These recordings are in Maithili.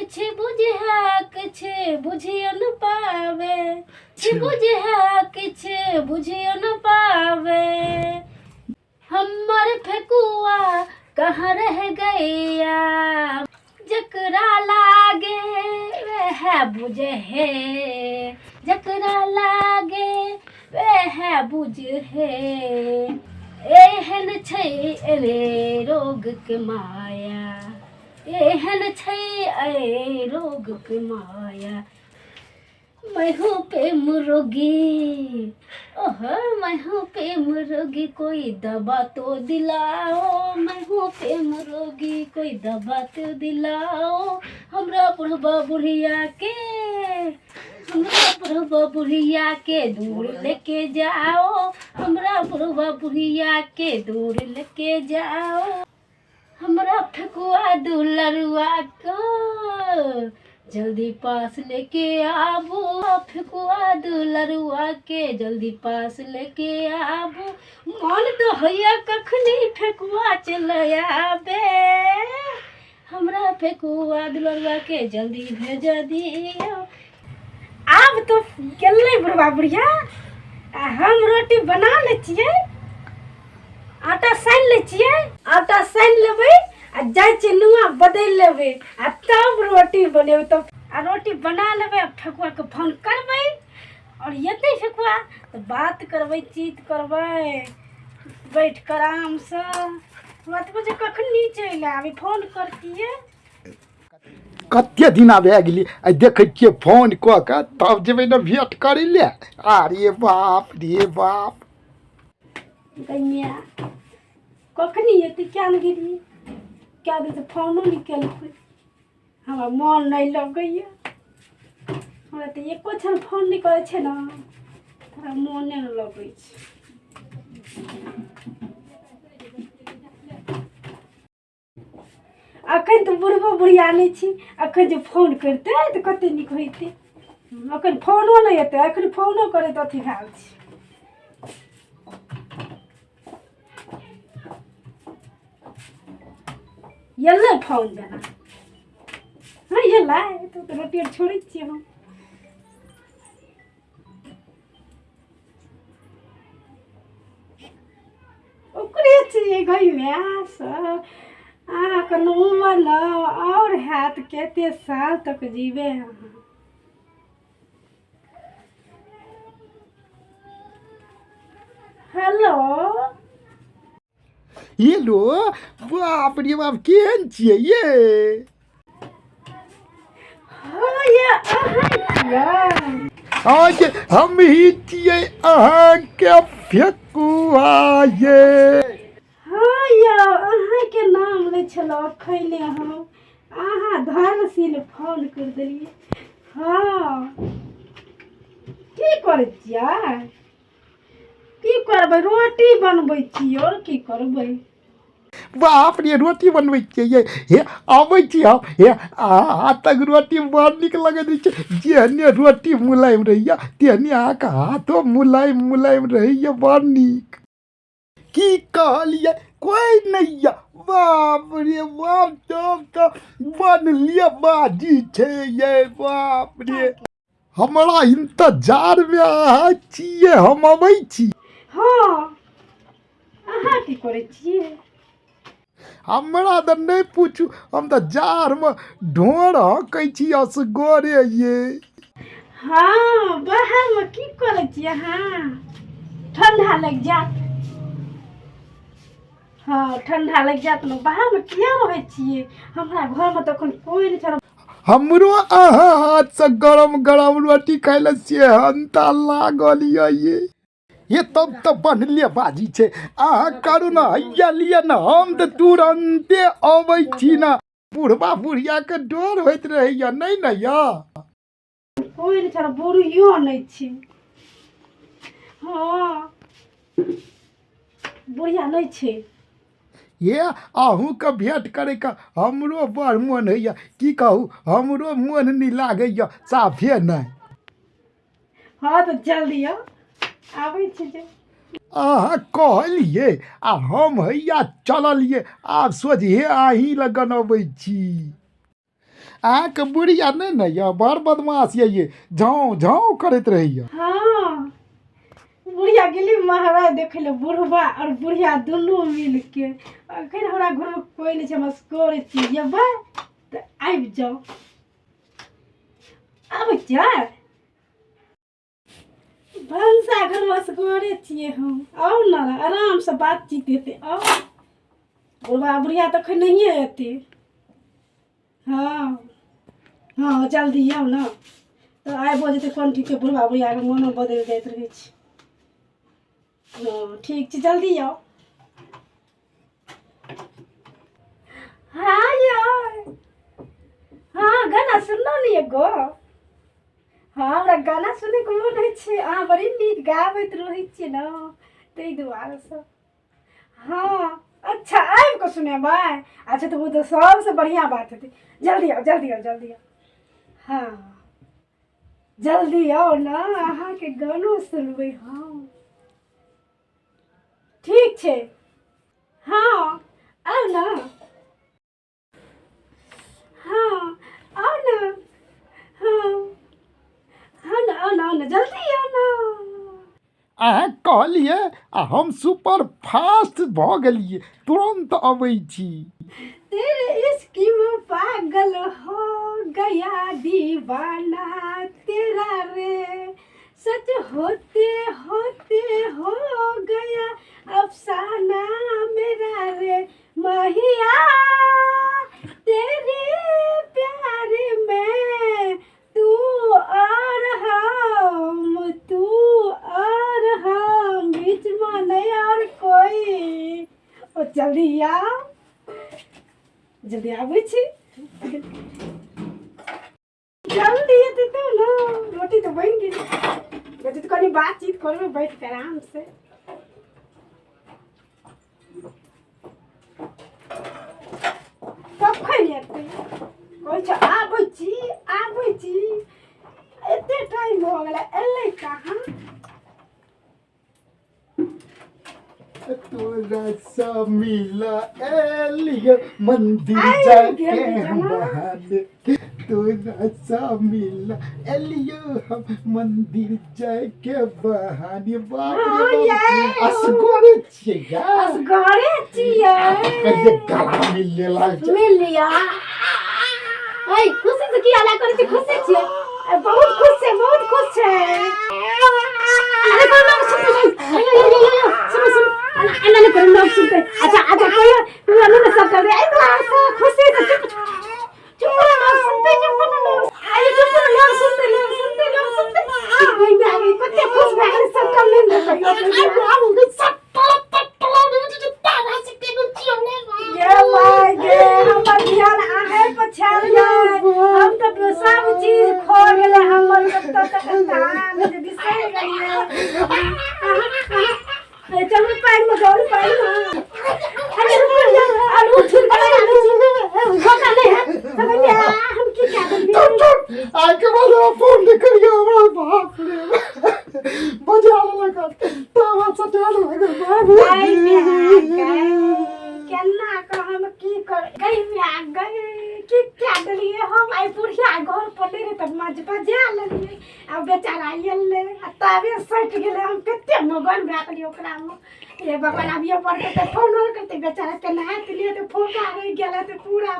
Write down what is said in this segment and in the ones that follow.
किछु बुझै किछु बुझियो न पावे, किछु बुझै किछु बुझियो न पावे। हमर फेकुआ कहाँ रह गैया, जकरा लागे वह बुझे हे, जकरा लागे वह बुझे हे। एहन छै एवे रोग के माया, एहन छै ए रोग के माया। मैं हूँ प्रेम रोगी, ओह मैं हूँ प्रेम रोगी, कोई दवा तो दिलाओ। मैं हूँ प्रेम रोगी, कोई दवा तो दिलाओ। हमरा बुढ़बा बुढ़िया के, हमरा बुढ़बा बुढ़िया के दूर लेके जाओ, हमरा बुढ़बा बुढ़िया के दूर लेके जाओ। हमरा ठकुआ दुलरुआ को जल्दी पास लेके आबू, फेकुआ दुलरुआ के जल्दी पास लेके आबू। मन तो होइया कखनी फेकुआ चल आबे, हमरा फेकुआ दुलरुआ के जल्दी भेज दियो। आब तो गेलै बुढ़वा बुढ़िया, आ हम रोटी बना लै छियै, आटा सानि लै छियै, आटा सानि लेबै आ जाइ छियै नुआ बदलि लेबै आ तब रोटी बनेबै। तब आ रोटी बना लेबै आ ठकुआके फोन करबै आओर एतै ठकुआ तऽ बात करबै, चीत करबै बैठ कऽ आरामसँ। हमरा तऽ बुझै कखनी चलि आबी, फोन करतियै। कते दिना भए गेलै, आइ देखै छियै फोन कऽ कऽ तब जेबै ने भेँट करै लए। अरे बाप रे बाप। गैया कखनी एतै किया ने गेलियै, कए दिन तऽ फोनो नहि केलकै। हमरा मोन नहि लगैए, हमरा तऽ एको क्षण फोन नहि करै छै ने, हमरा मोने नहि लगै छै। अखन तऽ बुढ़बो बुढ़िया नहि छी, अखन जे फोन करितै तऽ कते नीक होइतै। अखन फोनो नहि एतै, अखन फोनो करै तऽ अथी भए छै। एलै फोन जेना, हँ एलै तऽ रोटी आर छोड़ै छियै हम। ओकरे छियै गै माय सब, अहाँके उमर ने आओर हैत कते साल तक जीबै अहाँ। हेलो हेलो, बाप रे बाप, केहन छियै ये? हाँ ये अहाँ छियै? हाँ ये हम ही छियै अहाँके फेकुआ ये। हाँ यौ, अहाँके नाम लै छलहुँ अखने हम, अहाँ धर्मशील फोन कर देलियै। हाँ की करै छियै? की करबै, रोटी बनबै छी आओर की करबै। बाप रे, रोटी बनबै छियै ये? हे अबै छी हम। हे हाथक रोटी बड़ नीक लगैत रहै छै, जेहने रोटी मुलायम रहैए तेहने अहाँके हाथो मुलायम मुलायम रहैए, बड़ नीक। की कहलियै? कोइ नहि यऽ? बाप रे बाप, तब तऽ बनलियै बाजी छै ये। बाप रे, हमरा इंतजारमे अहाँ छियै, हम अबै छी। हँ अहाँ की करै छियै? हमरा तऽ नहि पूछू, हम तऽ जाड़मे ढोर हकै छी असगरे ये। हँ बाहरमे की करै छी अहाँ? ठंडा लागि जायत। हँ ठंडा लागि जायत ने, बाहरमे किया रहै छियै? हमरा घरमे तऽ एखन कोइ नहि छै। हमरो अहाँ हाथसँ गरम गरम रोटी खाय लए सेहनता लागल यऽ ये। ये तब तऽ बनले बाजी छै, अहाँ करू ने, हैया लिअ ने, हम तऽ तुरन्ते अबै छी ने। बुढ़बा बुढ़ियाके डर होइत रहैया नहि ने यऽ? कोइ नहि छै, बुढ़ियो नहि छै। हँ बुढ़िया नहि छै। ये अहूँके भेँट करैके हमरो बड़ मोन होइए, की कहू हमरो मोन नहि लागैए साफे नहि। हँ तऽ जल्दी आउ, आबै छी जे। अहाँ कहलियै आ हम हैया चललियै, आब सोझे अहीं लगन अबै छी। अहाँके बुढ़िया नहि ने यऽ बड़ बदमाश यऽ ये झाँव झाँव करैत रहैए। हँ बुढ़िया गेली महाराज देखै लए, बुढ़बा आओर बुढ़िया दुनू मिलके। अखन हमरा घरमे कोइ नहि छै, हम असगरे छी। एबै तऽ आबि जाउ। आबै छियै भनसा घरमे, असगरे छियै हम। आउ ने, आरामसँ बातचीत हेतै। आउ। बुढ़बा बुढ़िया तऽ अखन नहिए एतै। हँ हँ, जल्दी आउ ने तऽ आबिओ जेतै। कोन ठीक छै, बुढ़बा बुढ़ियाके मोनो बदलि जाइत रहै छै। हँ, ठीक छै, जल्दी आउ। हँ यौ, हँ, गाना सुनलहुँ ने एगो? हँ, हमरा गाना सुनैके मोन होइ छै। अहाँ बड़ी नीक गाबैत रहै छियै ने, ताहि दुआरेसँ। हँ, अच्छा, आबि कऽ सुनेबै? अच्छा, तऽ ओ तऽ सबसँ बढ़िआँ बात हेतै। जल्दी आउ, जल्दी आउ, जल्दी आउ। हँ, जल्दी आउ ने, अहाँके गानो सुनबै हम। ठीक छै, हँ, आउ ने। हँ, आउ ने। हँ हँ ने, आउ ने, आउ ने, जल्दी आउ ने। अहाँ कहलियै आ हम सुपर फास्ट भऽ गेलियै, तुरन्त अबै छी। तेरे इश्क में पागल हो गया दीवाना तेरा रे, सच होते होते हो गया अफसाना मेरा रे माहिया, तेरे प्यार में तू और हम, तू और हम, बीच में नहीं और कोई। ओ जल्दी आ, जल्दी आबै छी। जल्दी एतै तब ने। रोटी तऽ बनि गेल। रोटी तऽ कनि बातचीत करबै बैठ कऽ आरामसँ। कखन एतै? कहै छै आबै छी, आबै छी, एते टाइम भऽ गेलै, एलै कहाँ? तोरा सा मिला एलियो मंदिर आबि जाके गेल हम जना। बहाने, तोरा सा मिला एलियो हम मंदिर जाके बहाने। बाप रे हँ, बाप, यै। असगरे छियै यार। असगरे छियै। कहिये गला मिल लेला। मिल लिया। ऐ खुशी से की हल्ला करै छी? खुशी छियै? ऐ, बहुत खुश छै, बहुत खुश छै। अरे कोई लोग सुनते छै। अयो अयो अयो अयो, सुनो सुनो, एना एना नहि करू, लोग सुनते। अच्छा अच्छा, कोई कोई नहीं सब कर दे। ऐ दुआरे से खुशी से चुप चुप चुप, लोग सुनते, चुप ना लोग। आयो, चुप ना, लोग सुनते, लोग सुनते, लोग सुनते। गई में आ गई, कते खुश भए गेलै सब। कम नहीं ने कहियो। ये my गे, हमर ध्यान अहे पर छल यै। हम तऽ सब चीज खो गेलै हमर। तऽ तान जे बिसरि गेलियै। अरे चलू पानि मे, दौड़ पानि मे। अरे रुकू यार, आलू छील के आलू छील धोखा नहीं है। अरे हम की क्या देलियै? चुप चुप, आके बाद हमरा फोन नहि करियो हमरा। बाप रे, बजा लेलक तावा सटा लेलक, बाप रे। गई म्या गई, केना कऽ हम की कर गई म्या गई, की क्या देलियै हम? आइ बुढ़िया घर पर नहि रहै तऽ मज बजा लेलियै। आ बेचारा एलै आ तबे सटि गेलै। हम कते मगन भए गेलियै ओकरामे। हे भगवान, अभियो पड़तै तऽ फोन करतै बेचारा। केना लिए तऽ फोका रहि गेल तऽ पूरा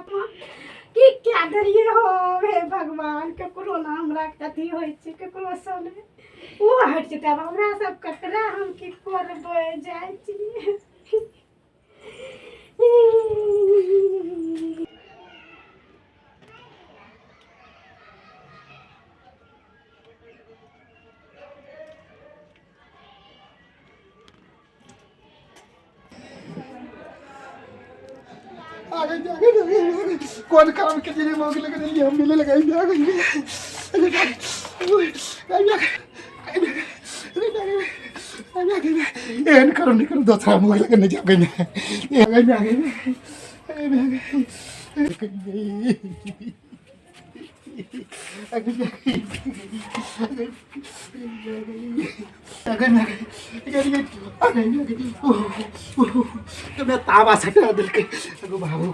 की क्या देलियै हम? हे भगवान, ककरो ने हमरा अथी होइ छै, ककरोसँ नहि। ओ हटि जेतै। आब हमरा सब ककरा हम की करबै? जाइ छी। आ गई, आ गई, आ गई, आ गई। कौन काम के लिए मौके लगे लिए हम मिले लगाई। आ गई, आ गई, आ गई, आ गई। एहन करो नहीं करो, दोसरा मोबाइल लगे नहीं जा गई। आ गई, आ गई, आ गई, आ गई, आ गई, आ गई, आ गई, आ गई। तो मैं तावा सटा देलकै। अगो बाबू।